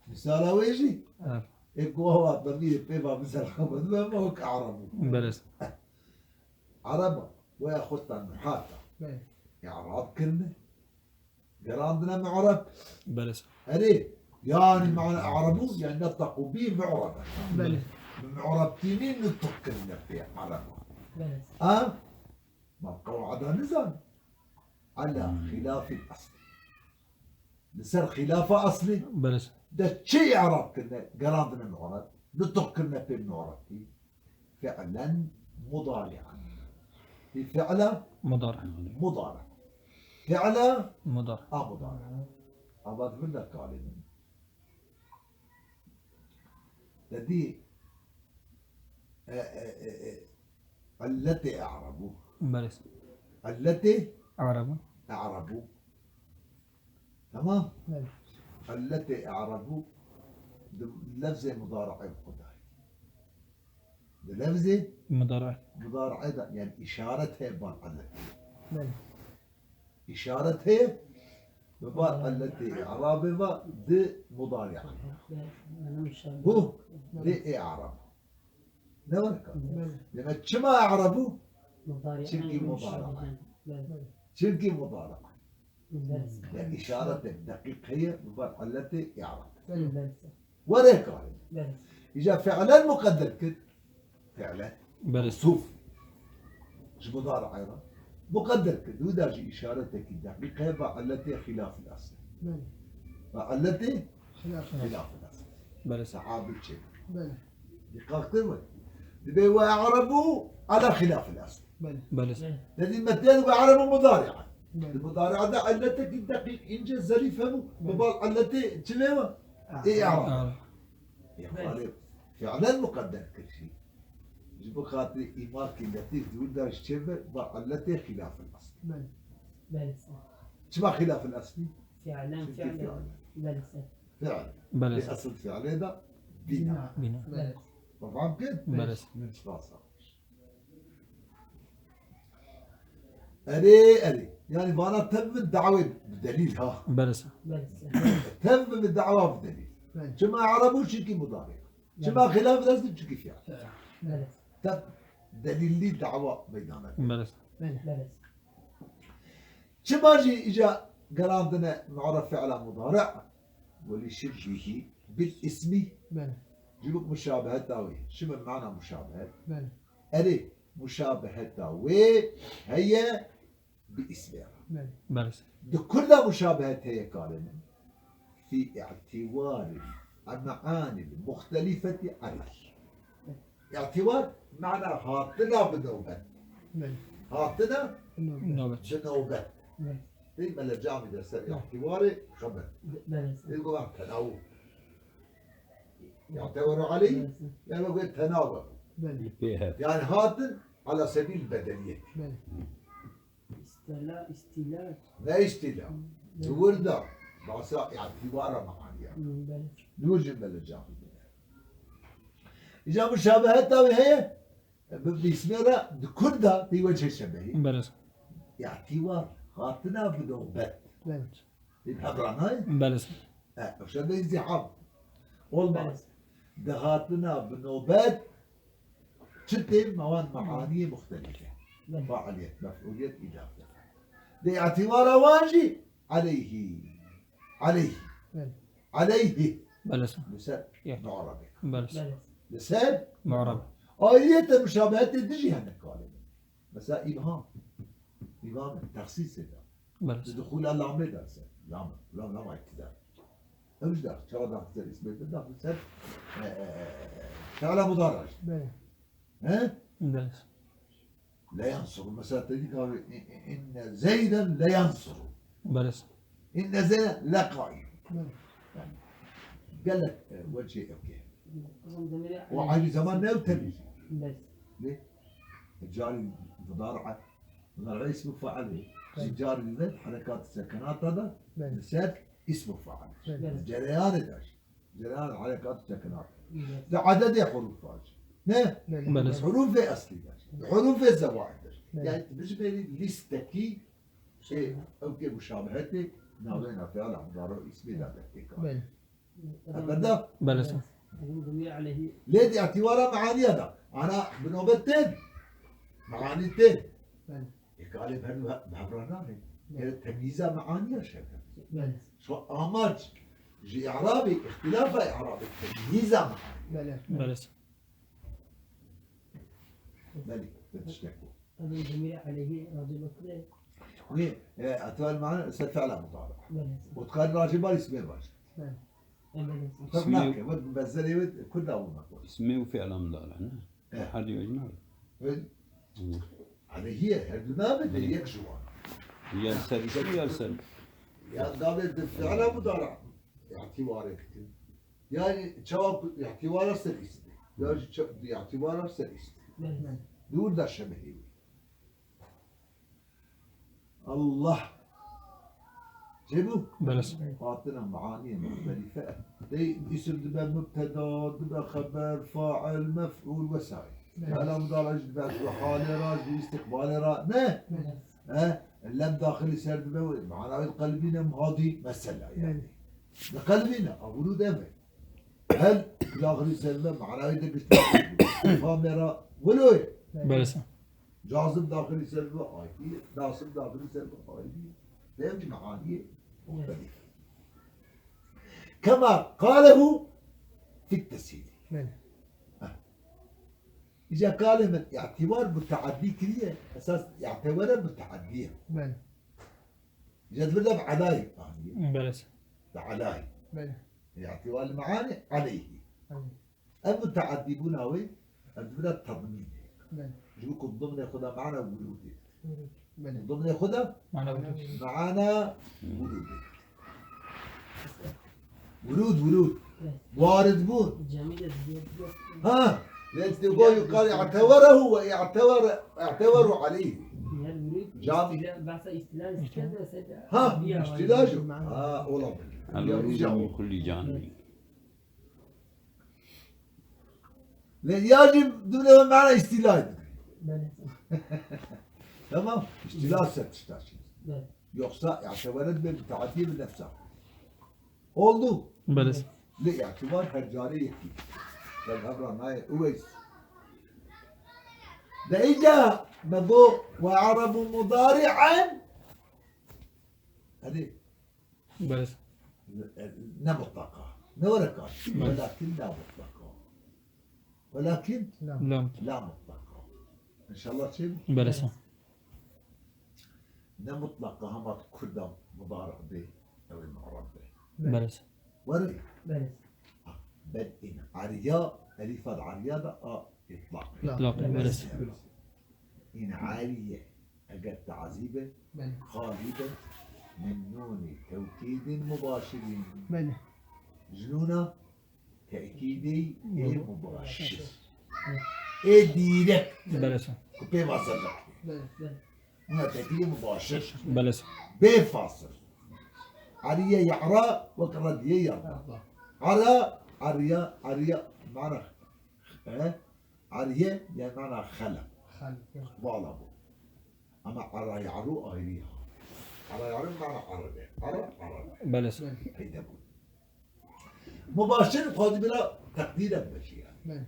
Mîsala wê jî. Ev. Ê ku ew hat bi vîrê pê va mîsal xwe bi me wek e'rebû. Belê. Ereba, wê xwe tanha ta. Belê. E'rab kirine. Gerandine mu'reb. Belê. Erê, yani mana e'rebû, yani neteqû bî mu'rebe. Belê. Bi mu'rebtînî nutq kirine pê ereba. Belê. Ha? Ma qewada nizan. Ala xilafil eslî. Li ser xilafa eslî. Belê. De çi e'rab kirine, gerandine mu'reb. Nutq kirine pê mu'rebtî. Fi'len mudari'an. Fi fi'la Mudari. Mudari. Fi'la Mudari. A mudari. Ava di vir de kalê min. Te dî, e, e, e, e, illetê e'rebû. Belê. Illetê E'rebû. E'rebû. Tamam? Belê. Illetê e'rebû di lefzê mudari'ê xwe de. Di lefzê Mudari. Mudari'ê de, yani işaret heye bar illet. Belê. İşaret heye bi bar illetê e'rabê ve di mudari'ê. Belê. Bu, di e'rab. Ne were ka? Belê. Demek çima e'rebû? Mudari. Çünkü mudari. Belê. Çünkü mudari. Belê. Yani işaretek deqîq heye bi bar illetê e'rab. Belê. Were karê. Belê. Îca fi'len muqedder kir. Fi'len. Belê. Mewsûf. Ji mudari'ê re. Muqedder kir. Wî da jî îşaretekî deqîq heye ba illetê xilafil eslî. Belê. Ba illetê Xilafil eslî. Xilafil eslî. Belê. Sahabil çê. Belê. Dîqat kir mi? Dibê we e'rebû ala xilafil eslî. Belê. Belê. Te dî me tê we e'rebû mudari'an. Belê. Di mudari'a de illetekî deqîq, înce, zerîf hebû. Belê. Bi bar illetê çi lê we? Ah. Ê e'rab. Ah. Ê xalê, fi'len muqedder kir jî. Ji bo xatirê îmakî letîf di wir de ji çê ve, ba illetê xilafil eslî. Belê. Belê. Çima xilafil eslî? Fi'len, çünkü fi'len. Fi'len. Belê. Fi'l. Belê. Lê esil fi'lê de bîna. Bîna. Belê. Mefhum kir? Belê. Spas. Erê, erê. Yani vana tev min dawê bi delîl ha. Belê. Belê. Tev min da'wa bi delîl. Belê. Çima e'rebû çünkü mudari. Çima xilaf lazim çünkü fi'l. Belê. Tev delîllî da'wa meydana. Belê. Belê. Belê. Çima jî îca gerandine mu'ref fi'la mudari'? Welî şibhîhî bil ismî. Belê. Ji bo muşabeheta wê. Şibh mana muşabehet. Belê. Erê, muşabeheta wê heye bi ismê re. Belê. Belê. Di kur de muşabehet heye kalê min. Fî i'tîbaril me'anil muhtelifeti aleyh. Îtîbar mana hatina bi nobet. Belê. Hatina Nobet. Nobet. Bi nobet. Belê. Pê mele camî de ser Belê. Îtîbarê xeber. Belê. Pê govan tenawu. Îtîbaru aleyh, Belê. Yani govan tenawu. Belê. Pê her. Yani hatin ala sebil bedeliyet. Belê. Îstîla, îstîla. Ne îstîla? Hı. Di wir de, basa îtîbara me'aniya. Hı, belê. Di wir jî mele camî de. Îca muşabeheta wê heye, bi, bi ismê re di kur de pê wecihê şebehî. Belê. Îtîbar, hatina bi nobet. Belê. Pê hev re nayê? Belê. E, ev şebehî zî hev. Olmaz. Belê. Di hatina bi nobet, çi tê? Ma wan meaniyê muxtelîf e. Belê. Faaliyet, mef'uliyet, îdafe. Di îtîbara wan jî aleyhî. Aleyhî. Belê. Aleyhî. Belê. Li ser Ya. mu'rabê. Belê. Belê. Li ser Mu'rab. Ayriyete muşabehetê dijî hene kalê. Mesela îbham. Îbham, texsîsê de. Belê. Di dixûla lamê de ser. Lame, lam, lama iktidar. Ew jî dax, çawa daxî ser îsmê de, daxî ser, e, e, e, e, fi'la mudara jî. Belê. He? Belê. Le yansuru. Mesela te dî ka, i-, i-, inne Zeyden le yansuru. Belê. Inne Zeyden le qaim. Belê. Yani, gelek, e, wecihê ewkê. Û aynî zaman ne ew tenê jî. Belê. Lê, carî mudari'e, mudari'e îsmu failê. Belê. Carî de herekat sekenata da, Belê. ser îsmu fail. Belê. Cereyanê de jî. Cereyan herekat sekenat. Belê. Di ededê hurûfa jî. Ne? Belê. Belê. Hurufê eslî de. Hurufê zewaid de. Belê. Yani, tu bijmêrî lîstekî, şey, ew kê muşabehetê navê fi'la mudari û îsmê de têkar. Belê. Efendim? Belê. Lê di îtîbara meaniya de. Ana bi nobet tên. Meanî tên. Belê. E, kalê bi her du he-, bi hev re nayê. Belê. Gerek temyîza meaniya şevke. Belê. Şu amaç ji i'rabê, îxtîlafa i'rabê, temyîza meaniya. Belê. Belê. Belê, bi tiştek bû. Ev demîrê aleyhî racî bi kurê. Wê, e, îtîbar meana ser fi'la mudari. Belê. Û dikarî racî bar îsmê baş. Belê. Belê. Ferq nake, wek bi bezerê wê kurda bû me. Îsmê û fi'la mudari, ne? E. Her du wê jî nabe. Wê, Hı. Aleyhî ye, her du nabe de Hı. yek ji wan. Ya li ser îsmê ya li ser. Ya gavê di fi'la mudari îtîbarê dikin. Yani çawa ku îtîbara ser îsmê. Ya jî ça-, di îtîbara ser îsmê. Belê. Dûr da şebehê wî. Allah. Çêbû? Belê. Hatina meaniyê muxtelîfe. Dey îsim dibe mubteda, dibe xeber, fail, mef'ul vesaire. Belê. Fi'la mudari jî dibe ji halê re, ji îstiqbalê re. Ne? Belê. He? Lem daxilî ser dibe wê. Mana wê qelbîne madi mesela yani. Belê. Di qelbîne, a wurûd ev e. Hel daxilî ser dibe, mana wê de gişt famê re wilo ye. Belê. Cazim daxilî ser dibe, aydî ye. Nasib daxilî ser dibe, aydî ye. Fehmî meaniyê muxtelîf. Kema qalehu fit tesîlî. Belê. Heh. Îca kalê min îtîbar muteaddî kiriye. Esas îtebere muteaddî ye. Belê. Îca di vir de bi elayê aniye. Belê. Bi elayê. Belê. Îtîbar li meanê aleyhî. Aleyhî. Ev muteaddîbûna wê, ev di vir de tedmîn e. Belê. Ji bo ku dimnê xwe de mana wurûdê. Belê. Dimnê xwe de Mana wurûdê. Mana wurûdê. Wurûd, wurûd. Belê. Warid bûn. Cemî de diyor. Ha! Lê tu go yukarı i'teberehu ve i'tebere, i'teberu aleyhi. Yani wurûd Cam- istila, bahsa istila, istila, Ha, istila şu. Ha, olabilir. Ya, الورود ya. من كل جانب. Lê ya jî dûne mana îstîlayê dike. Belê. Tamam. Îstîla ser tişta çî. Belê. Yoksa îtebare dibe mutaaddî bi nefsa. Oldu. Belê. Lê îtibar her carê yekî. Gel hevra nayê Uweys. De îca me got ve i'rabu mudari'en. Hadi. Belê. Ne mutlaka. Ne were kar. Belê. Welakin la mutlaka. Welakin La. La. La mutlaka. İnşallah çi? Belê. Ne mutlaka hema kurda mudarî be, ew ê mu'reb be. Belê. Were. Belê. Ha, bel in ariya, elifa ariya da a itlaq. İtlaq, belê. Belê. In ariye. Eger tazî be, Belê. Xalî be, min nûnî tewkîdin mubaşirîn. Belê. Ji nûna tekîdê ê Hı. mubaşir. Hı. Ê dîrekt. Belê. Ku pê vasil dike. Belê, belê. Nûna tekîdê mubaşir. Belê. Bê fasil. Ariye ya'ra wek rediye ya'ra. Ara, ariya, ariya, mana, e? Ariye, yani mana xela. Xela, evet. Vala bû. Ama ara ya'ru ayrı ya. Ara ya'ru mana ara de. Ara, ara de. Belê. Belê. Peyda bû. Mubaşir xwedî bila teqdîre bibêje yani. Belê.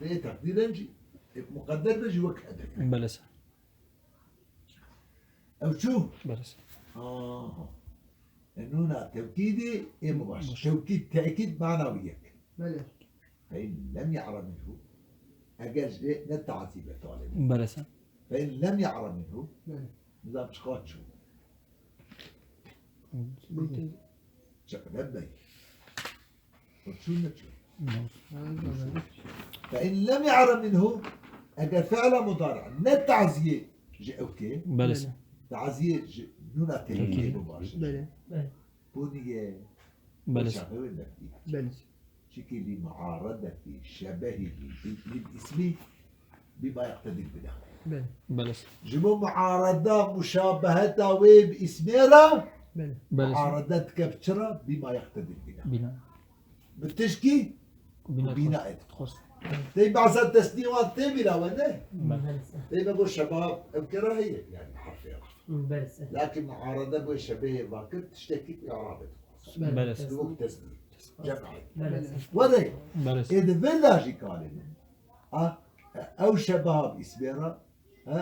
Lê teqdîren jî, e, muqedder be jî wek edebe. Belê. Ew çû? Belê. Aha. E, nûna tewkîdê ê mubaşir. Mubaşir. Tewkîd, tekîd mana wî yek. Belê. Fe in lem ya'ra minhu. Eger ji ne tazî be talib. Belê. Fe in lem ya'ra minhu. Belê. Nizam çiqa çû. Belê. Çi, lem bey. Çû neçû. Hı. Fe in lem ya'ra minhu, eger fi'la mudari ne taziyê ji ew ke, Belê. Taziyê ji nûna tevkî Hı. mubaşir. Belê. Bûniye. Belê. Şahı ve nefî. Belê. Çikî li muaredetî şebehî li, li ismi bima yeqtedî bina. Belê. Belê. Ji bo muareda muşabeheta wê bi ismê re Belê. Belê. Muarede dike bi çi re? Bima yeqtedî bina. Bina. Bi tişkî Bina. Bina et. Xwest. Tey behsa tesnî wan tê bîra we ne? Belê. Tey me got şebab ev kira heye, yani harfê raf. Belê. Lakin muarede bû şebehê vakir tiştekî ku i'rabê dixwaze. Belê. Belê. Di wek tesnî. Cem'ê. Belê. Were. Belê. Ê di vê de jî kalê ne. A, ew şebeha bi îsmê re, he,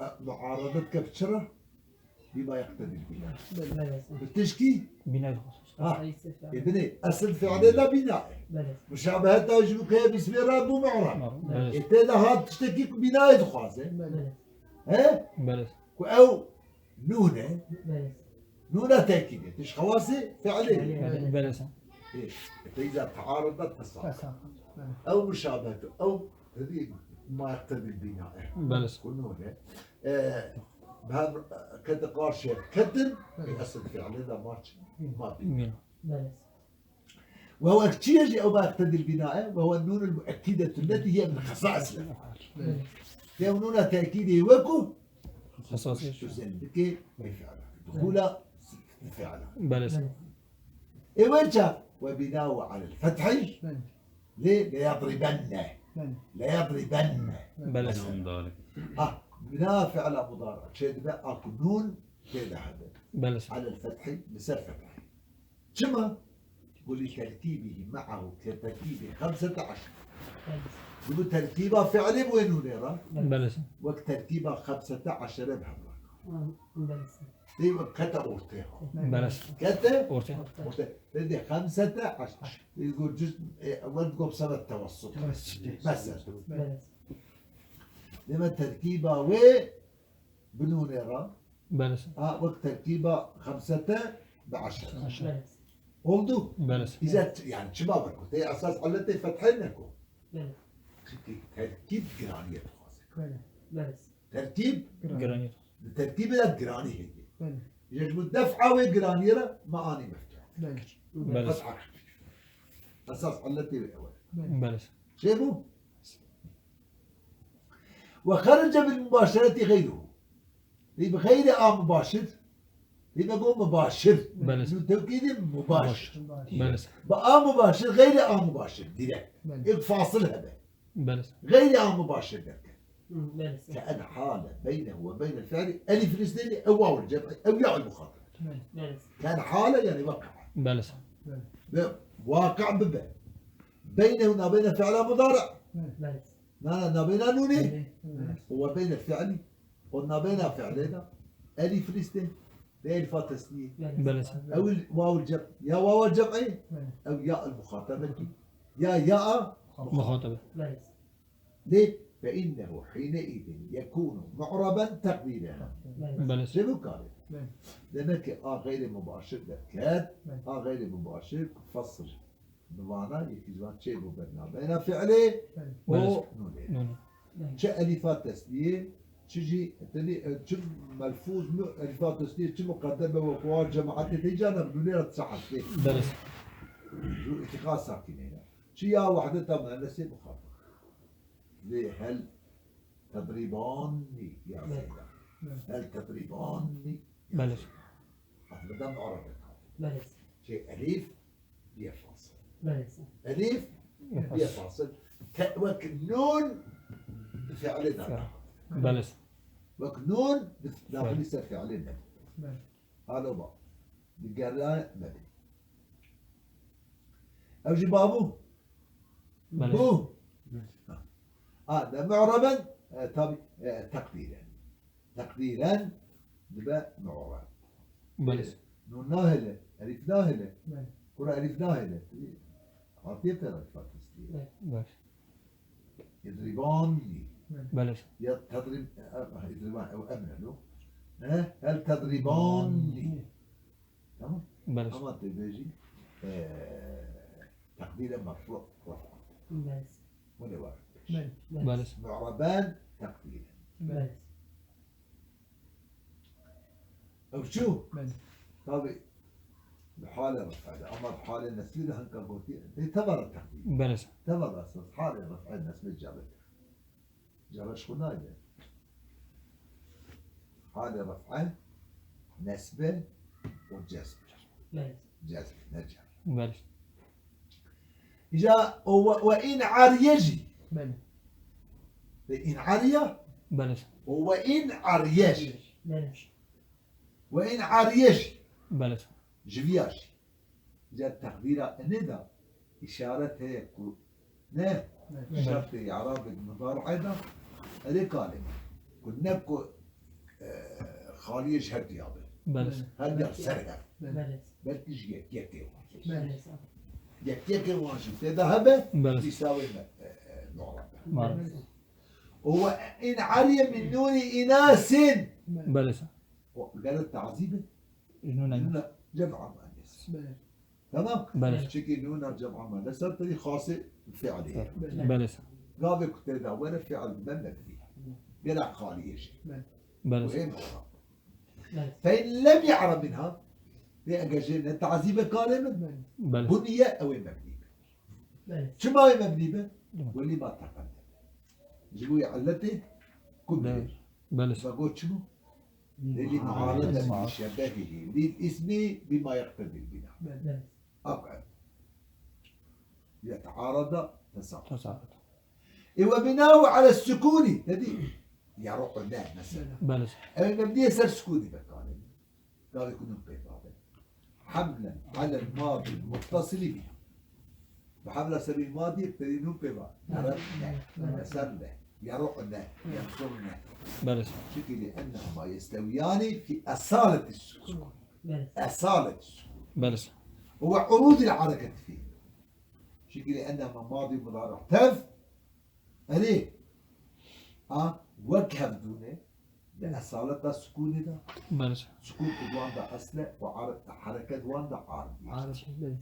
e, muarede dike bi çi re? Bima yeqtedîl bina. Belê. Bi tişkî? Bina dixwaze. Ha. Ê binê, esil fiilê de bina e. Belê. Muşabeheta ji bo ke bi îsmê re bû mu'rab. Belê. Ê tê de hat tiştekî ku binayê dixwaze. Belê. He? Belê. Ku ew nûn e. Belê. Nûna tekîdê. Ti ji xewasê fiilê. Belê. Belê. Ê, ê teyza tearud da tesaqut. Tesaqut. Belê. Ew muşabehet, ew tedî ma yeqtedîl bina e. Belê. Ku nûn e. E, bi hev kete qarşiye ketin, Belê. Ê esil fiilê de maç ma bî. Belê. Belê. وهو çi ye jî ew ma yeqtedîl bina e, وهو النون المؤكدة التي هي من خصائص الأفعال. Belê. Ew nûna tekîdê wekû Esas. Özellikle fi'la. Duhula fi'la. Belê. Ê werca وبناء على الفتح. Belê. Lê leyadribenne. Belê. Leyadribenne. Belê. Ha, bina fi'la mudari çê dibe a ku nûn tê de hebe. Belê. على الفتح, li ser fethê. Çima? Ku لتركيبه معه كتركيب خمسة عشر. Ji bo terkîba fi'lê bi wê nûnê re. Belê. Wek terkîba خمسة عشر bi hev re. Belê. Tê wek kete ortê. Belê. Kete Ortê. Ortê. Tê de خمسة عشر. Tê got cüz, e, wek got sebet tewessut. Tewessut. Mesela. Belê. Deme terkîba wê bi nûnê re. Belê. Ha, wek terkîba خمسة بعشر. Belê. Oldu. Belê. Îza t-, yani çima wek? Tê esas illetê fethê neko. Belê. Çünkü terkîb giraniyê dixwaze. Belê. Belê. Terkîb Giranî. Giranî. Li terkîbê de giranî heye. Belê. Ji bo def'a wê giraniyê re me anî meftuh. Belê. Belê. Fetha xefîf. Esas illetê wê ew e. Belê. Belê. Çêbû? وخرج بالمباشرة غيره. Lê bi xeyrê a mubaşir. Lê me got mubaşir. Belê. Nûn tewkîdê mubaşir. Belê. Bi a mubaşir, xeyrê a mubaşir. Direkt. Belê. Êk fasil hebe. Belê. Xeyrê a mubaşir derket. Belê. كأن حال بينه وبين الفعل ألف الاثنين أو واو الجمع أو ياء المخاطبة. Belê. كأن حال يعني وقع. Belê. Ve وقع bibe. بينه, nabeyna fi'la mudari. Belê. Na, na, nabeyna nûnê. Belê. وبين الفعل. O nabeyna fi'lê de. Elif lîstê. Ve elifa tesniyê. Belê. Ew il waw il cem. Ya wawa cem'ê. Belê. Ew ya il muxatabetî. Ya ya a Muxatabe. Belê. Lê فإنه حينئذ يكون معربا تقديرا. Belê. Belê. Çi bikarê? Belê. Demek ki a xeyrê mubaşir derket. Belê. A xeyrê mubaşir fasl. Bi vana yekî ji van çê bû ber nabeyna fi'lê û Belê. Nûnê. Nûnê. Belê. Çi elîfa tesliyê, çi jî tedî, e, çi melfûz mu elîfa tesliyê, çi muqeddem be wek wa cemaetê tê cana bi nûnê re disa hesbê. Belê. Ju îtîqa sakînê ne. Çi ya wehdeta muennesê muxatab. Lê hel tedrîbanî ya Belê. Zeyda. Belê. Hel tedrîbanî ya Belê. Zeyda. Hesbeta mu'rebe. Belê. Çi elîf, Bê fasil. Belê. Elîf, Bê bê fasil. fasil. Te-, wek nûn di fiilê de. Belê. Wek nûn di daxilî ser fiilê de. Belê. Alo ba. Digera mebî. Ew jî babû. Belê. Bû. Ha. Ha, de mu'reben, e, tabi, e, tekdîren. Tekdîren dibe mu'reb. Belê. Nûn nahêle, elîf nahêle. Belê. Kura elîf nahêle. Hatiye pêra îfade. Belê. Belê. Yedrîbanî. Belê. Ya tedrîb, e, e, yedrîban, ew emre lo. He? Hel tedrîbanî. Tamam? Belê. Ama te bêjî, e, tekdîre merfu raf'a. Belê. Wele var. Belê. Belê. Mu'reben tekdîre. Belê. Ew çû? Belê. Tabi, li halê rif'e de, ama li halê nesbî de hinka gotî, tê tevara teqdîr. Belê. Tevara esas, halê rif'e nesbê cevir. Cevir ji xwe naybe. Halê rif'e, nesbe û cezm. Belê. Cezm, ne cevir. Belê. Îca û we, we in ariye jî. Belê. Ve in ariya. Belê. Û we in ariye jî. Belê. Ve in ariye jî. Belê. Ji viya jî. Îca teqdîra inê de îşaret heye ku ne, belê, şertê î'rabê mudari'ê de erê kalê. Ku ne ku, e, xaliyê ji her diya be. Belê. Her diya ser hev. Belê. Belkî ji yek yekê wan. Belê. Yek yekê wan jî tê de hebe, belê, dîsa wê me, e, e, normal be. Belê. Û we in ariye min nûnî înasin. Belê. O gere tazî be. Nûna cem'a muennes. Belê. Tamam? Belê. Çikî nûna cem'a muennes, ser tevî xasê fiilê. Belê. Belê. Gavê ku tê de were fiil be mebnî. Gere xaliyê jî. Belê. Belê. Û ên Belê. Fe in lem ya'rab minha, vê eger jê ne tazî be kalê min. Belê. Buniye ew ê mebnî be. Belê. Çima wê mebnî be? Belê. Welî ma teqedem. Ji bo yê illetê ku Belê. Belê. Me got çi bû? Lê lî muaredetî şebehihî lîl îsmî bîma yeqtedîl bîna. Belê. Ev ev. Yeteareda tesaqut. Tesaqut. Ê we bînahu ele sukûnî. Te dî? Yeru'ne mesela. Belê. Ew ê mebniyê ser sukûnî be kalê. Gavê ku nûn pê ve be. Hemlen alel madî muttasilî bîna. Bi hemla serî madî yek terî nûn pê ve. Ereb ne. Eser ne. Yeru'ne. Yensurne. Belê. Çikî li ennehuma yestewiyani fî esaleti sukûn. Belê. Esaleti sukûn. Belê. Û we urûdî li hereketi fî. Çikî li ennehuma madî mudari tev. Erê. A, wek hevdû ne. Di esaleta sukûnê de. Belê. Sukûn ku di wan de esl e û ar-, hereket wan de arid. Arid, belê.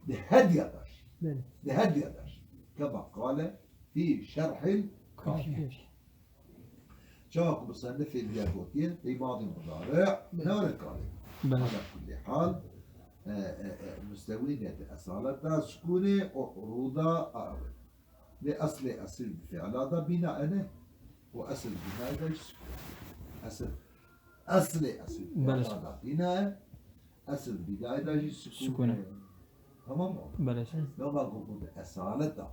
Di her diya de jî. Belê. Di her diya de jî. Kema qale fî şerhil kafiyê. Kafiyê. Çawa ku musennifê diya gotiye, ey madî mudari, belê, ne were kalê. Belê. Ala kullî hal, e, e, e, mustewîne di esaleta sukûnê û urûda awe. Lê eslê esil di fiila de bîna ene û esil bînayê de jî sukûn. Esil, eslê esil di fiila de bîna e, esil bînayê de jî sukûn e. Sukûn e. Tamam mı? Belê. Loma ku di esaleta,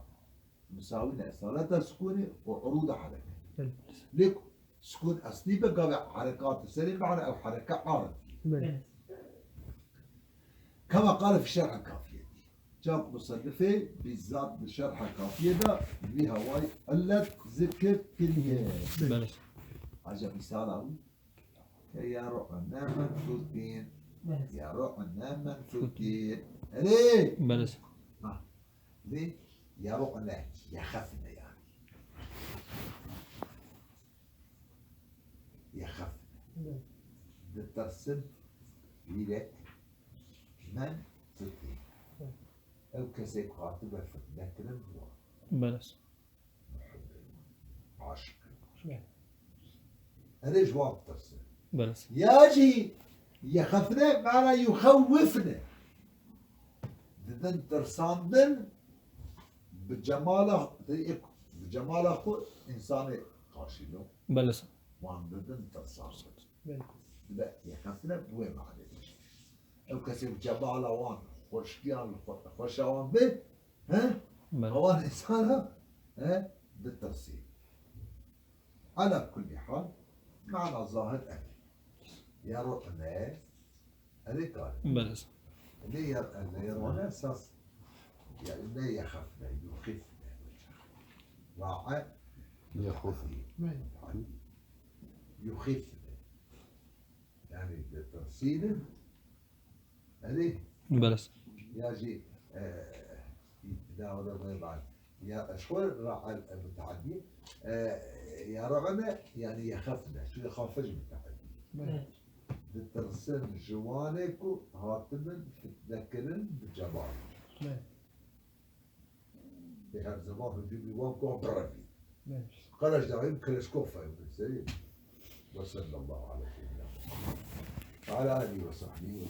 musawîne esaleta sukûnê û urûda hereket. Belê. Lê sukûn eslî be gavê herekat serê mana ew hereke arid. Belê. Kema qale fi şerhe kafiyetî. Çawa ku musennifê bizzat bi şerha kafiyê de vî hawayî illet zikir kiriye. Belê. Aja mîsala wî. Ke ya ru'ne menfutîn. Belê. Ya ru'ne menfutîn. Erê! Belê. Ha. Lê ya ru'ne, ya xefne yani. Yexefne. Ditirsin, hîret, men fitî. Ew kesê ku hatibe fitnekirin, wan. Belê. Muhibbê wan. Aşiqê wan. Erê ji wan ditirsin. Belê. Ya jî yexefne, mana yuxewwifne. Didin tirsandin, bi cemala, bi cemala xwe însanê qaşîlo. Belê. Wan didin tirsandin. Belê. Dibe yexefne bi wê manê de jî. Ew kesê bi cemala wan, xweşkiyan, xwe-, xweşa wan bi, he? Belê. Wan însana, he? Ditirsî. Ala kullî hal, mana zahir ev e. Ya ru'ne, Erê kare. Belê. Lê ya, lê ya rane esas. Ya ne yexefne, yuxifne. Ra'e. Yexuf. Yuxifne. Yani ditirsînin. Erê. Belê. Ya jî, e, dawada vay vay. Ya, ji xwe ra'el, e, muta'edî, e, ya ra'ene, yani yexefne. Çünkü xafe jî muta'edî. Belê. Ditirsin ji wanê ku hatibin fitnekirin bi cemal. Belê. Bi her zaman hücumî wan ku birevî. Belê. Qere ji dawî bi Keleşkofa, bi serî. Ve sallallahu ala seyyidina Muhammed. Ve ala alihi ve sahbihi ve